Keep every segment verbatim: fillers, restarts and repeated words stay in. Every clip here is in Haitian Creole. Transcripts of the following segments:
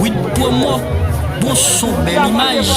Wid Promo, bon son, bèl imaj.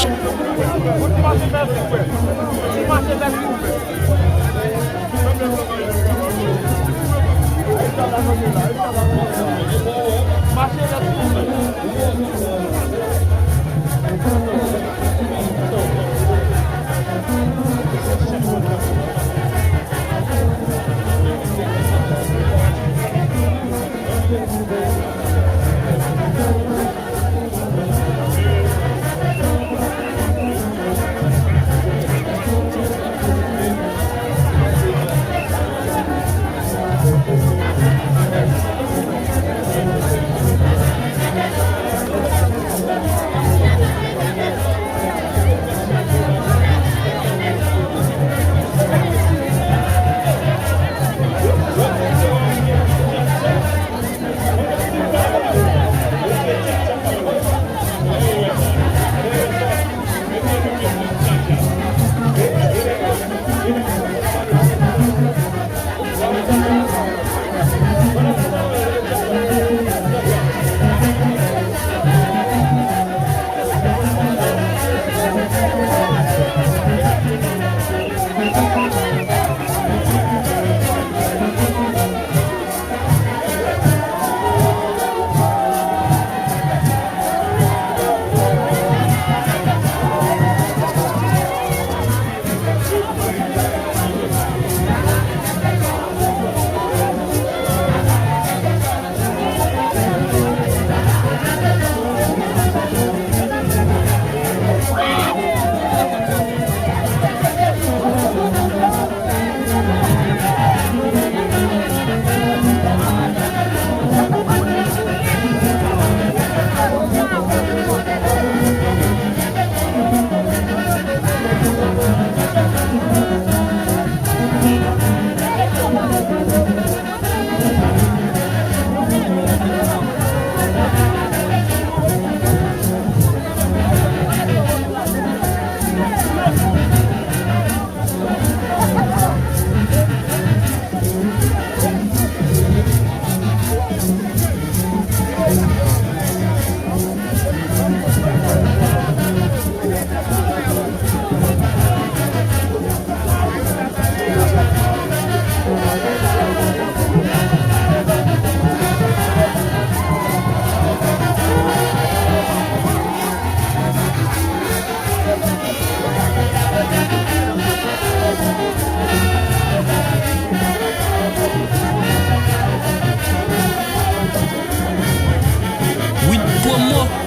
Wid Promo.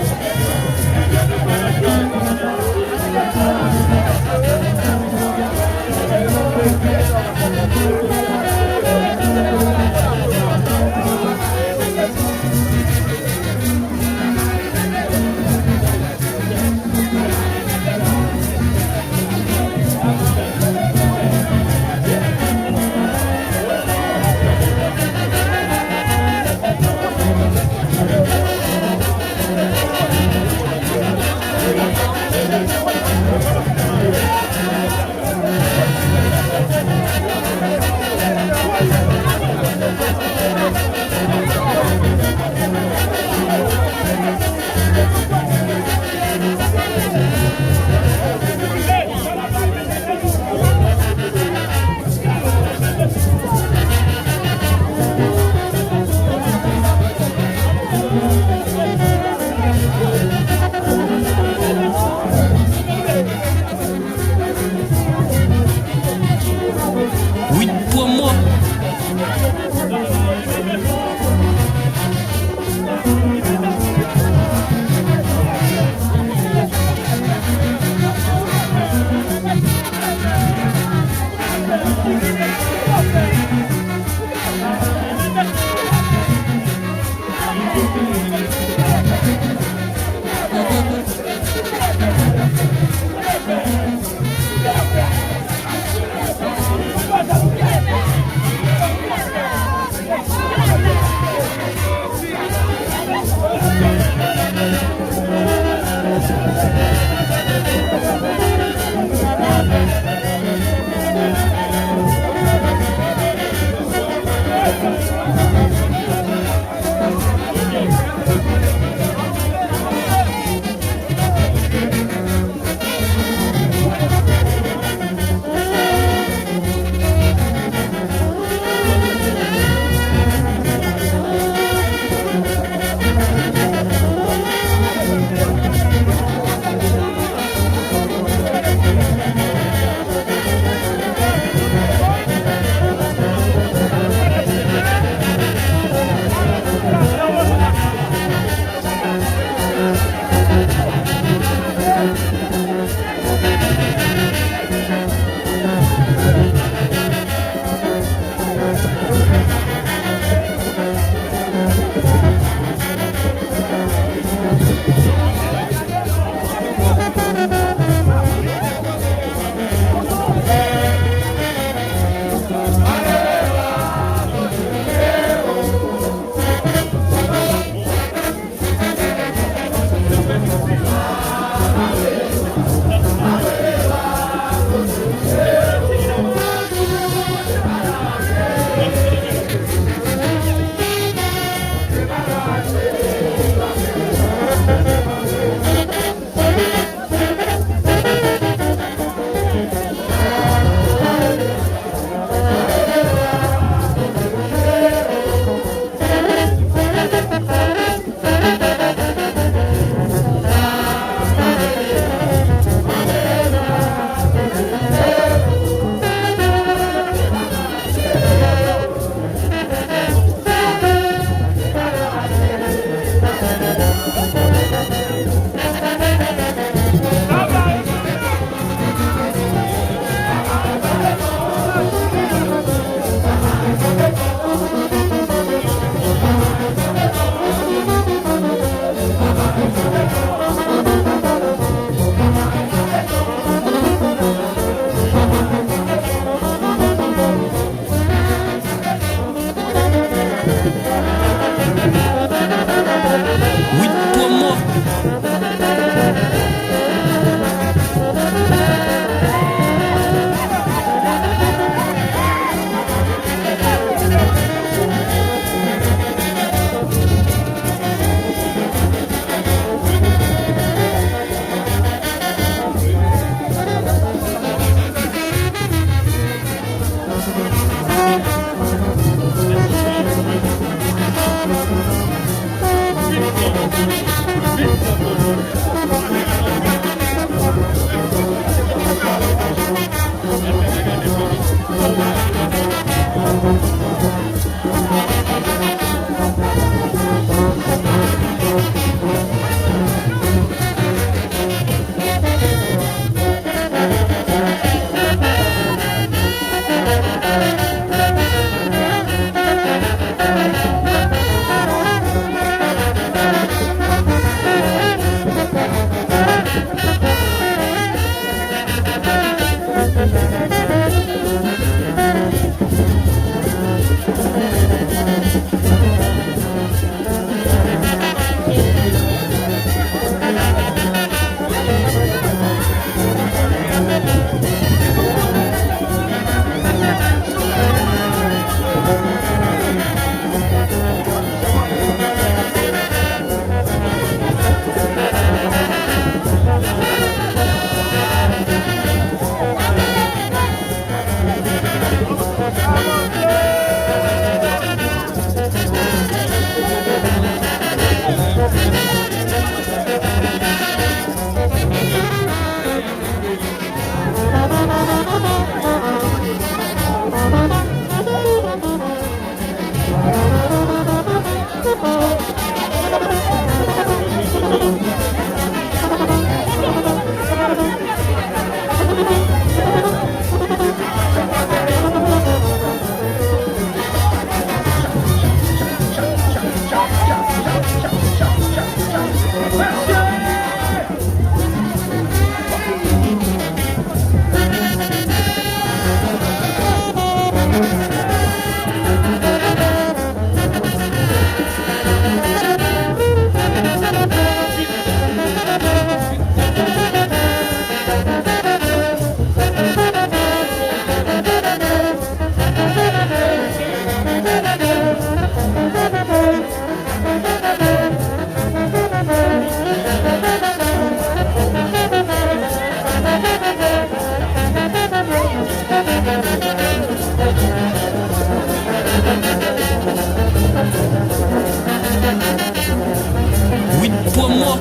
Wid Promo.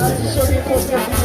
Adisyone konsèy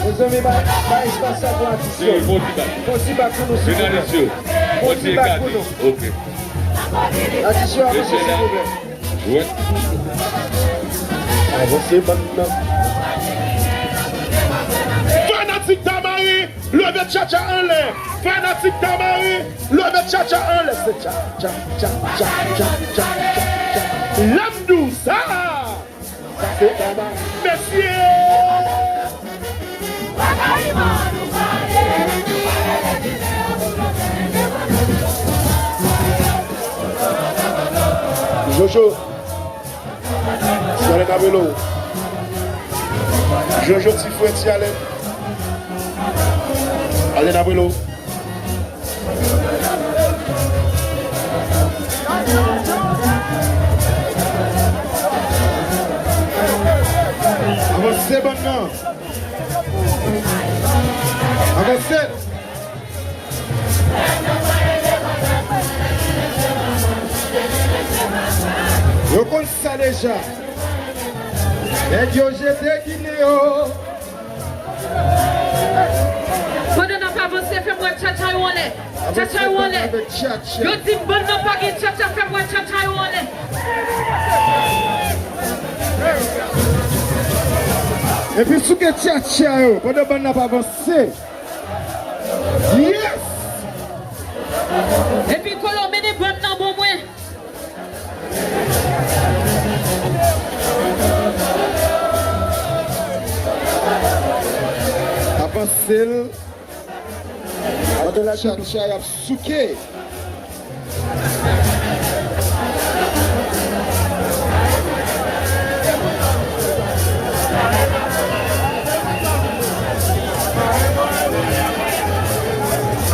Mezanmi, bay, bay espas la pou atis yo. Fon ti bak pou nou, silvouplè. Fon ti bak pou nou. Atis yo, avanse, silvouplè. Avanse, bann nan. Fanatik Damari, leve tchatcha anlè. Fanatik Damari, leve tchatcha anlè. Se tcha, tcha, tcha. Lamdou sa. Sa se Damari. Mesye! Jojo. Ti Alèn ap rele w. Jojo, ti frè Ti Alèn. Alèn ap rele w. Avanse, bann nan. Avanse. Yo konn sa deja. Nèg yo jete ginen yo. Pandan n ap avanse, fè m wè tchatcha yo anlè. Tchatcha yo anlè. Yo di m bann nan pa gen tchatcha, fè m wè tchatcha yo anlè. Epi souke tchatcha yo, pandan bann nan ap avanse. Yes! Epi Kolo, mennen bann nan bon mwen. Avanse l. Pandan tchatcha y ap souke.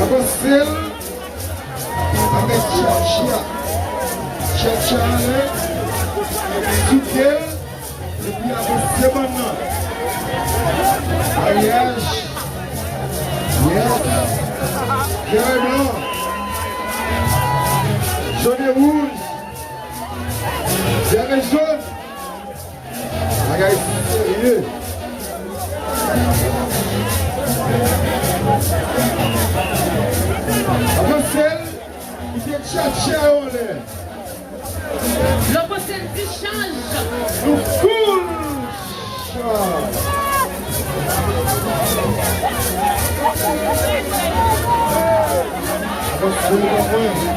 Avanse l. Avèk tchatcha. Tchatcha anlè. Souke l. Epi avanse bann nan. Maryaj. Yes. Vè blan. Jòn e wouj. Vè e jòn. Bagay serye. Avanse l. Kite tchatcha yo anlè. Lè w panse l di chanj. Nou full chanj. Avanse, avanse.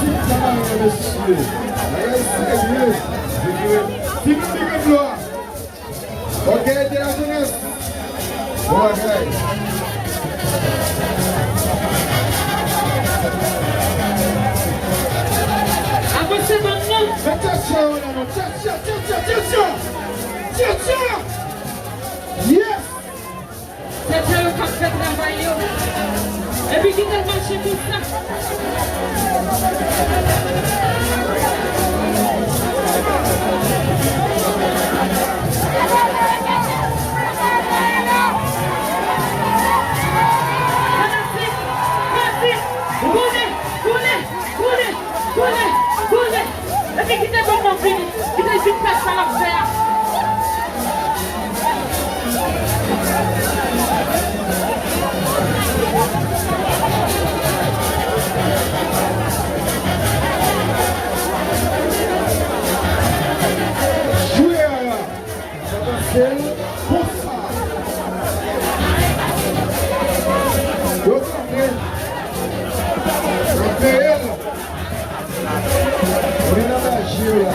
Ti bagay, mesye. Bagay serye. Ti bagay. Ok, de la jeunesse. Bon bagay. Avanse bann nan. Mete tchatcha yo la non. Tchatcha, tchatcha, tchatcha. Tchatcha. Yes. Tchatcha yo k ap fè travay yo. Epi kite l mache konsa. Fanatik, fanatik, koule, koule, koule, koule, koule. Epi kite bann nan vini. Kite l vin fè sa l ap fè a. Jwe a. Sa pase l konsa. Yo kanpe. Yo peye l. Vin anba je yo la.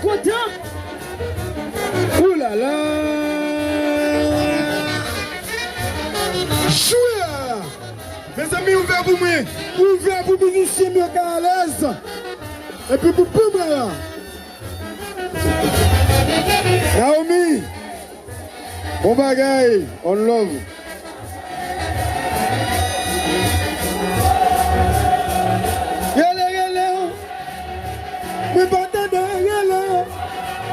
Pou mwen, ouvè pou mizisyen m yo ka alèz. Epi pou pibwa la. Naomi, bon bagay, on love. Rele, rele, mwen pa tande rele.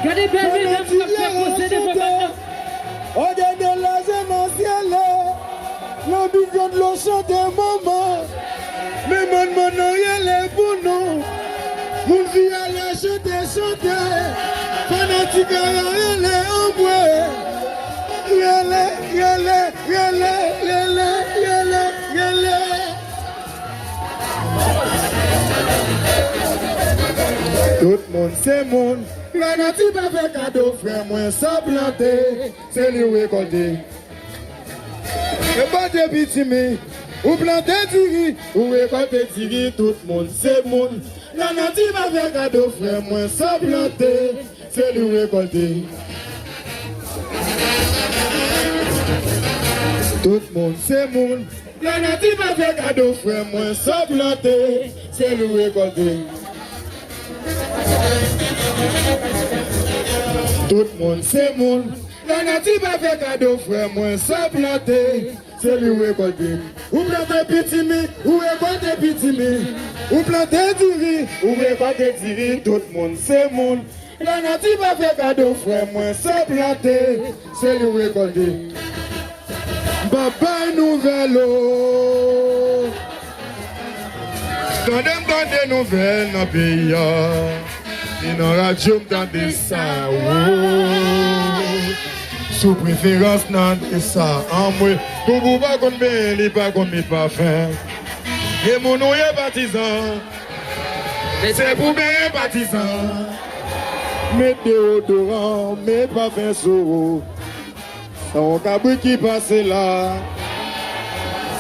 Gade bèl medam k ap fè koze devan papa. Odede laze nan syèl la. Lanbi gran dlo chante manman. Men manman nan rele pou nou. Moun fi a la chante, chante. Fanatik a la rele anmwe. Rele, rele, rele, rele, rele, rele. Tout moun se moun. Lanati pa fè kado frè mwen san plante. Se li w rekòlte. Yo pote pitimi, ou plante diri, ou rekòlte diri, tout moun se moun. Lanati pa fè kado frè mwen san plante, se li w rekòlte. Tout moun se moun. Lanati pa fè kado frè mwen san plante, se li w rekòlte. Tout moun se moun. Lanati pa fè kado frè mwen san plante, se li w rekòlte. Ou plante pitimi, ou rekòlte pitimi. Ou plante diri, ou rekòlte diri. Tout moun se moun. Lanati pa fè kado frè mwen san plante, se li w rekòlte. M pa bay nouvèl o. Tande m tande nouvèl nan peyi a. E nan radyo m tande sa, wo. Sou preferans nan de sa, anmwe. Boubou pa konn benyen, li pa konn met pafen. E moun ou ye patizan. Se pou benyen patizan. Met deodoran, met pafen sou ou. Se yon kabrit ki pase la.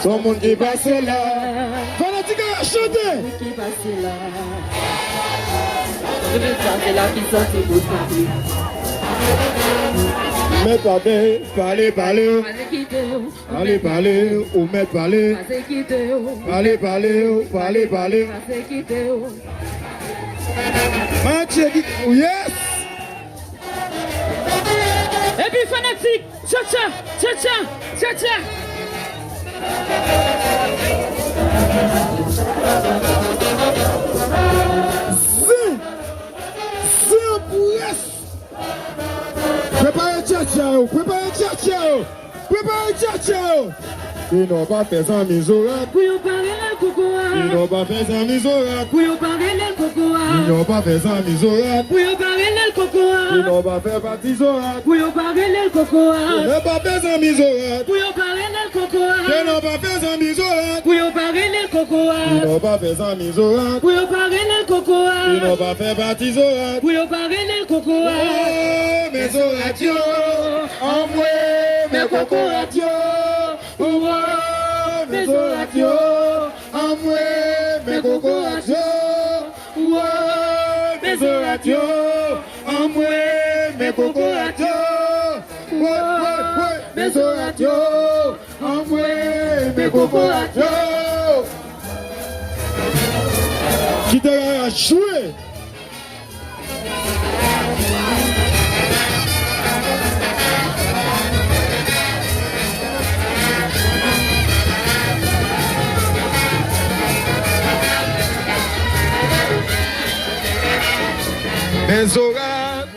Se yon moun ki pase la. Fanatik a chante. Kabrit ki pase la. Kabrit pase la ki soti pou soti. Mèt pale, pale, pale. Pale kite yo. Pale, pale, ou mèt pale. Pase kite yo. Pale, pale, pale, pale. Pase kite yo. Matye ki, yes! Epi fanatik, tchatcha, tchatcha, tchatcha. Zen, zen an près. Prepare tchatcha yo, prepare tchatcha yo. Prepare tchatcha yo. Minò pa fè zanmi zorat. Pou yo pa rele l kokorat. Minò pa fè zanmi zorat. Pou yo pa rele l kokorat. Minò pa fè zanmi zorat. Pou yo pa rele l kokorat. Minò pa fè pati zorat. Pou yo pa rele l kokorat. Minò pa fè zanmi zorat. Pou yo pa rele l kokorat. Minò pa fè zanmi zorat. Pou yo pa rele l kokorat. Minò pa fè zanmi zorat. Pou yo pa rele l kokorat. Minò pa fè pati zorat. Pou yo pa rele l kokorat. Oh, men zorat yo. Anmwe, men kokorat yo. Wo, men zorat yo. Anmwe, men kokorat yo. Wo, men zorat yo. Anmwe, men kokorat yo. Wo, wo, wo, men zorat yo. Anmwe, men kokorat yo. Kite rara jwe. Men zorat,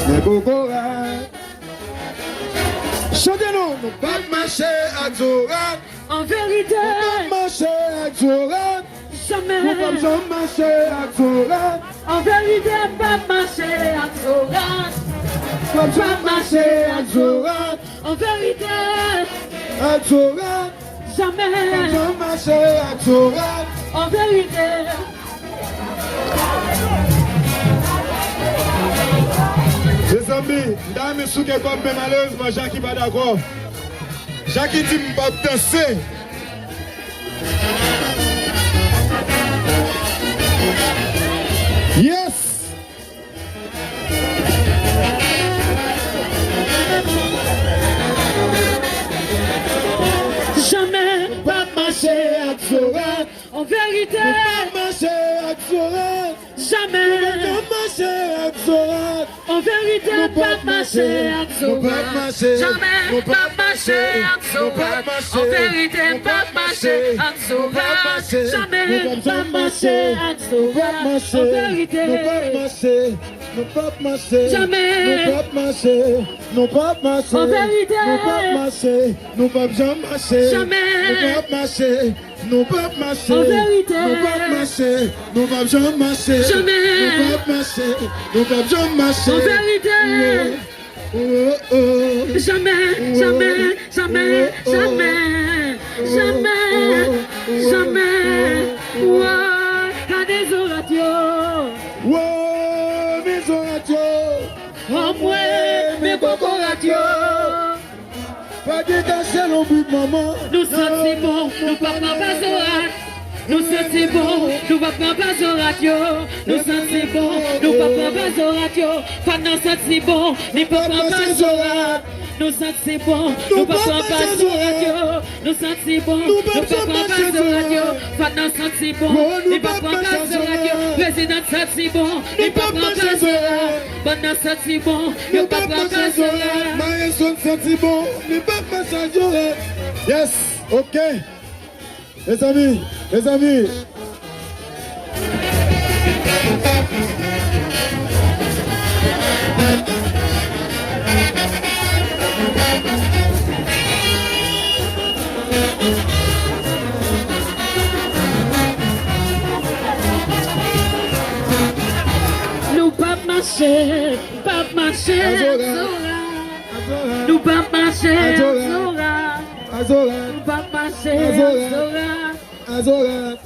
men kokorat. Chante non. Nou p ap mache ak zorat. An verite. Nou p ap mache ak zorat. Jamè. Nou p ap janm mache ak zorat. An verite, m p ap mache ak zorat. M p ap mache ak zorat. An verite. Ak zorat. Jamè. M p ap janm mache ak zorat. An verite. Mezanmi, m ta renmen souke kò m, men malerezman, Jackie pa dakò. Jackie di m p ap danse. Yes! Jamè. M p ap mache An verite, nou p ap mache ak Zorat. Jamè. Nou p ap mache ak Zorat. An verite, nou p ap mache ak Zorat. Jamè, nou p ap mache ak Zorat. An verite, n p ap mache ak Zorat. Jamè, n p ap mache ak Zorat. An verite. Nou p ap mache. Jamè. Nou p ap mache. Nou p ap mache. An verite. Nou p ap mache. Nou p ap janm mache. Jamè. Nou p ap mache. Nou p ap mache. An verite. Nou p ap mache. Nou p ap janm mache. Jamè. Nou p ap mache. Nou p ap janm mache. An verite. Oh, oh, oh. Jamè, jamè, jamè, jamè, jamè, jamè. Woy, gade Zorat yo. Woy, men Zorat yo. Anmwe, men kokorat yo. Pa gen kache lonbrit manman. Nou santi bon, nou p ap pran pa Zorat. Nou santi bon, nou p ap pran pa Zorat yo. Nou santi bon, nou p ap pran pa Zorat yo. Fò n nan santi bon, nou p ap pran pa Zorat. Nou santi bon, nou p ap pran pa Zorat yo. Nou santi bon, nou p ap pran pa Zorat yo. Fò n nan santi bon, nou p ap pran pa Zorat yo. Prezidan santi bon, nou p ap pran pa Zorat. Bann nan santi bon, yo p ap pran pa Zorat. Maestro santi bon, li p ap pran pa Zorat. Yes, ok. Mezanmi, mezanmi. Nou p ap mache, p ap mache ak Zorat. Nou p ap mache ak Zorat. Nou p ap mache ak Zorat.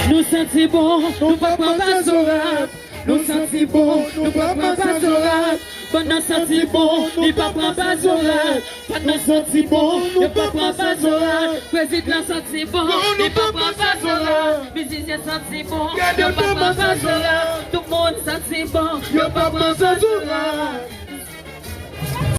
Nou santi bon, nou p ap pran pa Zorat. Nou santi bon, nou p ap pran pa Zorat. Bann nan santi bon, li p ap pran pa Zorat. Bann nan santi bon, yo p ap pran pa Zorat. Prezidan santi bon, li p ap pran pa Zorat. Mizisyen santi bon, yo p ap pran pa Zorat. Tout moun santi bon, yo p ap pran pa Zorat.